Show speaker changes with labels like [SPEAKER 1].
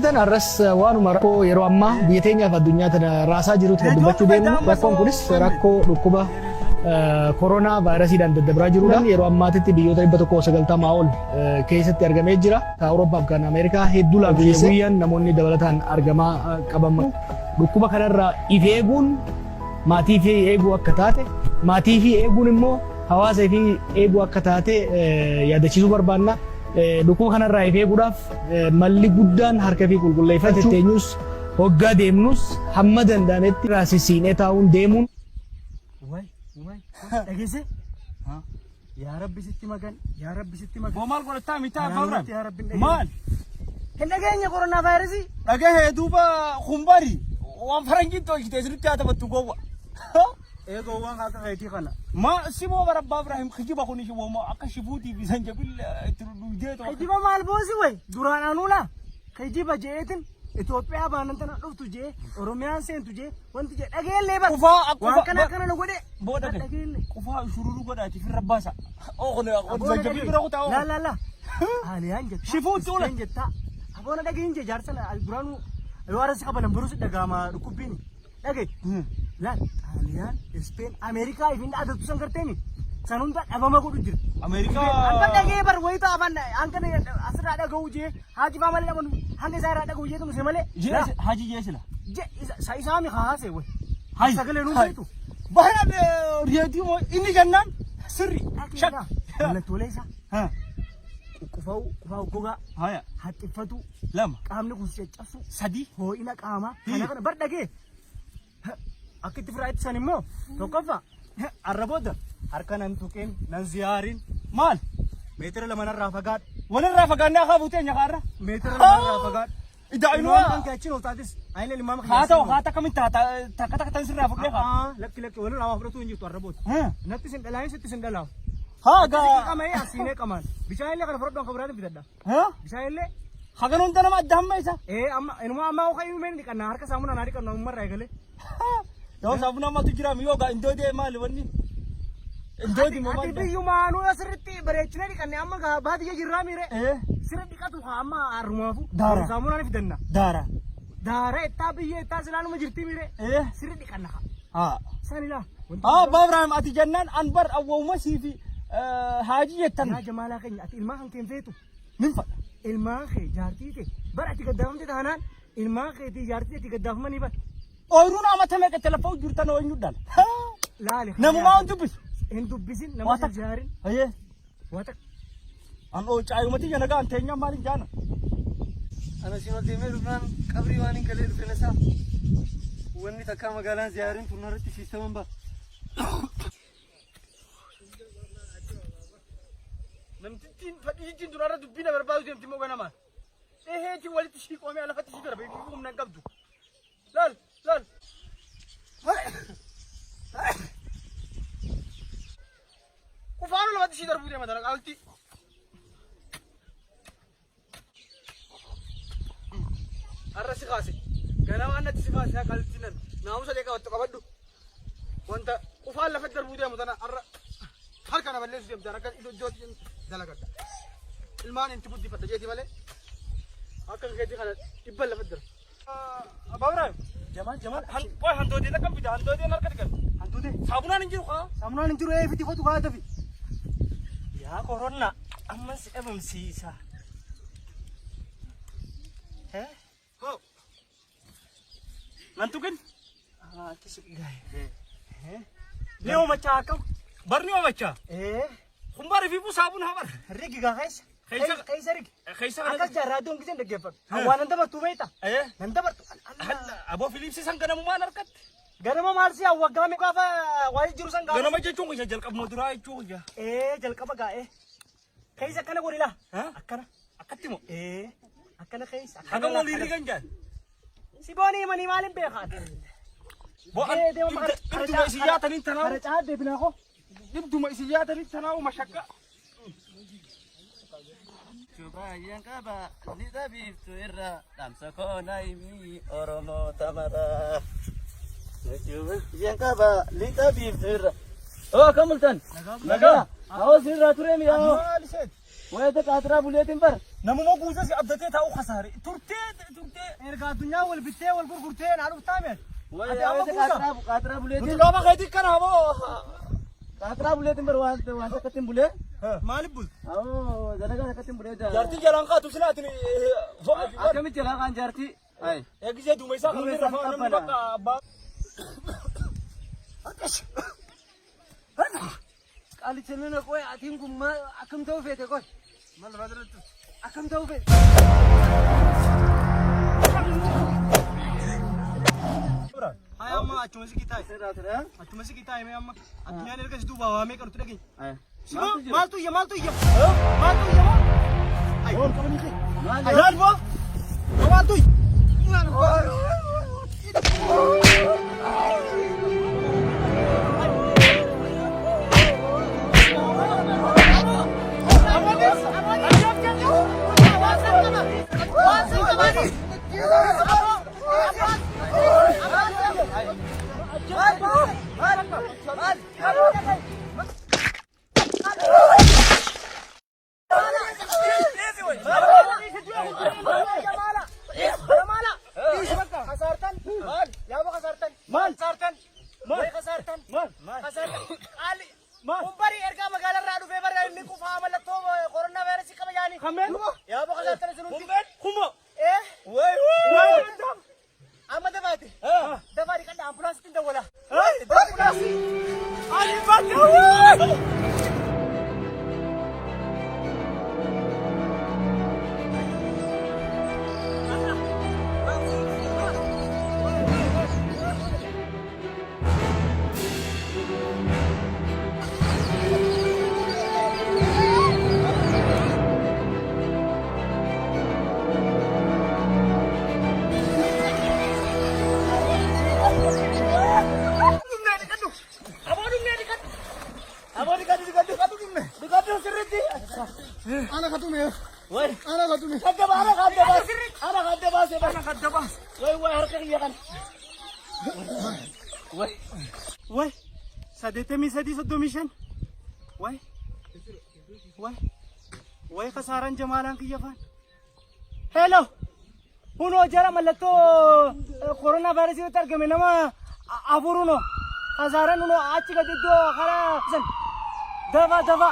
[SPEAKER 1] Tan har'as waanuma rakkoo yeroo ammaa biyya teenyaaf addunyaa tana raasaa jirutti kan dubbachuu deemnu. Rakkoon kunis rakkoo dhukkuba koronaa vaayirasiidhaan daddabraa jirudha. Yeroo ammaatitti biyyoota 190 ol keessatti argamee jira. Kan Awurooppaa fi kan Ameerikaa hedduu laamsheesse. Guyyaan namoonni dabalataan argamaa qabaman. Dhukkuba kanarraa if eeguun maatii fi eeguu akka taate, maatii fi eeguun immoo hawaasa fi eeguu akka taate yaadachiisuu barbaanna. Dhukkuba kanarraa if eeguudhaaf malli guddaan harka fi qulqulleeffachuu teenyus hoggaa deemnus hamma danda'ametti irraa sissiinee taa'uun deemuun.
[SPEAKER 2] Way way dhageesse? Yaa Rabbi sitti magan, yaa Rabbi sitti magan.
[SPEAKER 3] Boo maal godhattaa mitaa
[SPEAKER 2] Karaa
[SPEAKER 3] abbaa
[SPEAKER 2] nurratti yaa Rabbi hin dhageenye.
[SPEAKER 3] Maal?
[SPEAKER 2] Hin dhageenye koronaa vaayirasii.
[SPEAKER 3] Dhagahee duuba kumbari waan faranjiin tolchite isinitti haa taphattu gowwa.
[SPEAKER 2] Eegoo waan akka keetii kana.
[SPEAKER 3] Ma simoo bara abbaa Ibrahim kijiba kun wooma akka shifuutii fi sanjabil itti dhugdee ta'u.
[SPEAKER 2] Kijiba maal boosi way duraan anuula kijiba jeetin Itoophiyaa baanan tana dhuftu jee Oromiyaan seentu jee wanti jee dhageellee bara.
[SPEAKER 3] Qufaa
[SPEAKER 2] Waan kana akkana nu godhe.
[SPEAKER 3] Booda kee.
[SPEAKER 2] Dhageellee.
[SPEAKER 3] Qufaa shururu godhaati firra baasa. Oo kun sanjabil bira kutaa oo.
[SPEAKER 2] La la la. Aliyaan jettaa.
[SPEAKER 3] Shifuutti ula.
[SPEAKER 2] Ispeen jettaa. Aboona dhageen jee jaarsa duraanuu yoo arasi qabanan barus dhagaama dhukkubbiin. Dhagaye. Laal Xaaliyaan, Ispeen, Ameerikaa ifin dhaadatu san garteemi. San hunda dhabama godhu jira.
[SPEAKER 3] Ameerikaa.
[SPEAKER 2] Hanga dhagee bar wayita afaan hanga asirraa dhaga'u jee haaji faa malee dhabanu hanga isaa irraa dhaga'u jeetu nuse malee.
[SPEAKER 3] Jee haji jee sila.
[SPEAKER 2] Je isa isaa mi haasee way.
[SPEAKER 3] Hay.
[SPEAKER 2] Sagalee nuun beektu.
[SPEAKER 3] Bara reediyoo inni jennaan sirri. Shak.
[SPEAKER 2] Mallattoolee isaa
[SPEAKER 3] Ha.
[SPEAKER 2] quqqufaa'uu, qufaa'uu gogaa,
[SPEAKER 3] Haya.
[SPEAKER 2] haxxiffatu,
[SPEAKER 3] Lama.
[SPEAKER 2] qaamni kun caccabsu,
[SPEAKER 3] Sadi.
[SPEAKER 2] hoo'ina qaamaa kana kana bar dhagee akka itti firaa ittisan immoo tokkoffaa arra booda harka nan tuqin nan ziyaarin
[SPEAKER 3] Maal?
[SPEAKER 2] meetira 2 narraa fagaadhu
[SPEAKER 3] Walirraa fagaannaa haa buutee nyakaarra.
[SPEAKER 2] meetira 2 narraa fagaadhu.
[SPEAKER 3] Idaa
[SPEAKER 2] Ilmaan
[SPEAKER 3] inuu
[SPEAKER 2] kan kee achiin ol taatis ayilee ilmaan
[SPEAKER 3] haa ta'u haa takka takka takka tan sirraa fudhee haa.
[SPEAKER 2] Lakki lakki walirraa waa fudhatu hin jirtu arra booda. Natti sin dhalaayin sitti sin dhalaawu.
[SPEAKER 3] Haa gaa.
[SPEAKER 2] Qama'ee asiinee qamaan bishaan illee kana fudhadhu akka biraatiin bitadha.
[SPEAKER 3] Haa?
[SPEAKER 2] Bishaan illee
[SPEAKER 3] Hagan hunda nama adda hamma isa.
[SPEAKER 2] ee amma inuma amma hoo kayyuu dhiqannaa harka saamunaa naa dhiqannu ammarraa eegalee.
[SPEAKER 3] Yoo saafuna matu jira miyoo gaa indoodee maali wanni? Indoodii moo
[SPEAKER 2] Ati
[SPEAKER 3] maal?
[SPEAKER 2] biyyumaanuu asirratti bareechinee dhiqanne amma gaa baadiyya jirraa miire.
[SPEAKER 3] Ee
[SPEAKER 2] Sirri dhiqatu haa amma harrumaafu.
[SPEAKER 3] Daara.
[SPEAKER 2] Saamunaa ni fidanna.
[SPEAKER 3] Daara.
[SPEAKER 2] Daara ittaa biyyee ittaa silaanuma jirtii miire.
[SPEAKER 3] Ee
[SPEAKER 2] Sirri dhiqanna haa.
[SPEAKER 3] Haa.
[SPEAKER 2] Sanilaa.
[SPEAKER 3] Haa abbaa Ibrahim ati jennaan an bar awwawuma sii fi haaji jettan
[SPEAKER 2] Yaa jamaalaa keenya ati ilmaan kan keen feetu.
[SPEAKER 3] nin fadha.
[SPEAKER 2] Ilmaan kee jaartii kee bara ati gaddaafamte taanaan ilmaan keetii jaartii ati gaddaafamanii bara.
[SPEAKER 3] Ooyiruun amata meeqa itti lafa jirtan ooyinuu dhala.
[SPEAKER 2] Laali.
[SPEAKER 3] Namumaa hin dubbisu.
[SPEAKER 2] Hin dubbisin nama
[SPEAKER 3] Waa
[SPEAKER 2] hin
[SPEAKER 3] takka.
[SPEAKER 2] ziyaarin.
[SPEAKER 3] Hayyee.
[SPEAKER 2] Waa takka.
[SPEAKER 3] An oo caayumati jana gaan teenyaan maaliin jaana.
[SPEAKER 4] Ana si ol deemee dhufnaan qabrii waan hin galee dhufe nasaa. Wanni takkaa magaalaan ziyaarin tun irratti siistaman ba'a.
[SPEAKER 2] Namtittiin fadhiittiin tun har'a dubbii na barbaadu deemti immoo ganamaan. Dheheetiin walitti ishii qoomee lafatti ishii darbe humna hin qabdu. Laal laal. Qufaan lafatti ishii darbuu deema tana qaalti. Har'a si kaase. Ganamaan natti si kaase haa qaalti nan. Naamusa kee qabattu qabadhu. Wanta qufaan lafatti darbuu deemu tana har'a harka na balleessu deemte akka iddootti dalagadha. Ilmaan inti guddifadha jeeti malee akka keetii kana dhibban lafatti darba.
[SPEAKER 3] Abbaa Ibrahim.
[SPEAKER 2] Jamaal Jamaal.
[SPEAKER 3] Qoy handoodee takka fida handoodeen harka dhiqan.
[SPEAKER 2] Hantuute.
[SPEAKER 3] Saabunaan hin jiru kaa.
[SPEAKER 2] Saamunaan hin jiru ee fiti kotu kaa dafi.
[SPEAKER 4] Yaa koronna amma si dhabamsiisa. Hee?
[SPEAKER 3] Hoo. Nan tuqin.
[SPEAKER 4] Ati si gahe.
[SPEAKER 2] Ni oomachaa akkam?
[SPEAKER 3] Barni oomachaa.
[SPEAKER 2] Ee.
[SPEAKER 3] Kun bari fi saabun haa bar.
[SPEAKER 2] Rigi gaa keessa. Keessa rigi.
[SPEAKER 3] Keessa
[SPEAKER 2] Akkas jaa raadiyoon giseen dhaggeeffadhu. Waan nan dabartu beekta.
[SPEAKER 3] Ee.
[SPEAKER 2] Nan dabartu.
[SPEAKER 3] Aboo Filiipsii san ganamumaan harkatti.
[SPEAKER 2] Ganama maal si waggaa meeqa gaafa waa'ee jiru san gaafa.
[SPEAKER 3] Ganama jechuun kiyya jalqabuma duraa jechuu kiyya.
[SPEAKER 2] Ee jalqaba gaa ee. Keessa akkana godhi laa. Akkana.
[SPEAKER 3] Akkatti moo?
[SPEAKER 2] Ee. Akkana keessa.
[SPEAKER 3] Hagam olii rigan jaan.
[SPEAKER 2] Si boonii himanii maaliin beekaa?
[SPEAKER 3] Bo'an dhibduma isin yaataniin tanaa'u.
[SPEAKER 2] Kara caa deebinaa koo.
[SPEAKER 3] Dhibduma isin yaataniin tanaa'u mashaqqa.
[SPEAKER 4] Baay'een qaba lixa biiftuu irraa dhaamsa koo na himi Oromoo tamaraa. Baay'een qaba lixa biiftuu irraa. Oo akkam bultan? Nagaa. Awoo sirraa ture mi'aawo.
[SPEAKER 3] Maal iseet?
[SPEAKER 4] Wayita qaatiraa buleetiin bara.
[SPEAKER 3] Namuma guutas abdatee taa'u kasaare. Turtee turtee.
[SPEAKER 2] Erga addunyaa wal bittee wal gurgurtee naa dhuftaa mee? Ati amma
[SPEAKER 4] Wayita
[SPEAKER 2] guuta.
[SPEAKER 4] qaatiraa buleetiin.
[SPEAKER 3] Nuti qaama keetii kana moo.
[SPEAKER 4] Qaatiraa buleetiin bara waan waan takkatti bulee.
[SPEAKER 3] Maaliif bultu?
[SPEAKER 4] Awoo dalagaa takkatti bulee.
[SPEAKER 3] Jaartiin jalaan kaatu silaatiin.
[SPEAKER 4] Akkamitti jalaa kaan jaartii? Ayi.
[SPEAKER 3] Eegisee duuma isaa kan irra fa'aa namni bakka abbaa.
[SPEAKER 4] Qaalicha nana qoy atiin kun maal akkam ta'uu feete qoy?
[SPEAKER 2] Maal lafaa jalatti?
[SPEAKER 4] Akkam ta'uu feete?
[SPEAKER 2] Haa amma achuma si qixaa'i. Achuma si qixaa'i mee amma. Addunyaan erga si duubaa waamee qarutti dhageenya. Maaltu iyya maaltu iyya? Maaltu iyya moo? Ay.
[SPEAKER 3] Laal boo.
[SPEAKER 2] Maaltu iyya?
[SPEAKER 3] Maal?
[SPEAKER 2] Ergaa magaalarraa dhufee bara inni qufaa mallattoo koronaa vaayirasii qaba yaani.
[SPEAKER 3] Kameen?
[SPEAKER 2] Yaa boqa saartan isin hundi.
[SPEAKER 3] Kumo.
[SPEAKER 2] Eh?
[SPEAKER 3] Way way.
[SPEAKER 2] Amma dafaati. Dafaati qadda ambulaansitti dawwala.
[SPEAKER 3] Ani bakka way.
[SPEAKER 2] Ana katume.
[SPEAKER 3] Way.
[SPEAKER 2] Ana katume.
[SPEAKER 3] Kadda baana kadda baase. Ana kadda baase. Ana kadda baase. Way way harka kiyya kana. Way.
[SPEAKER 2] Way. 83 35. Way. Way. Way kasaaraan jamaalaan kiyya faan. Hello. Hunoo jara mallattoo koronaa vaayirasii irratti argame nama afur hunoo. Kasaaraan hunoo achi gadi iddoo karaa san. Dafa dafa.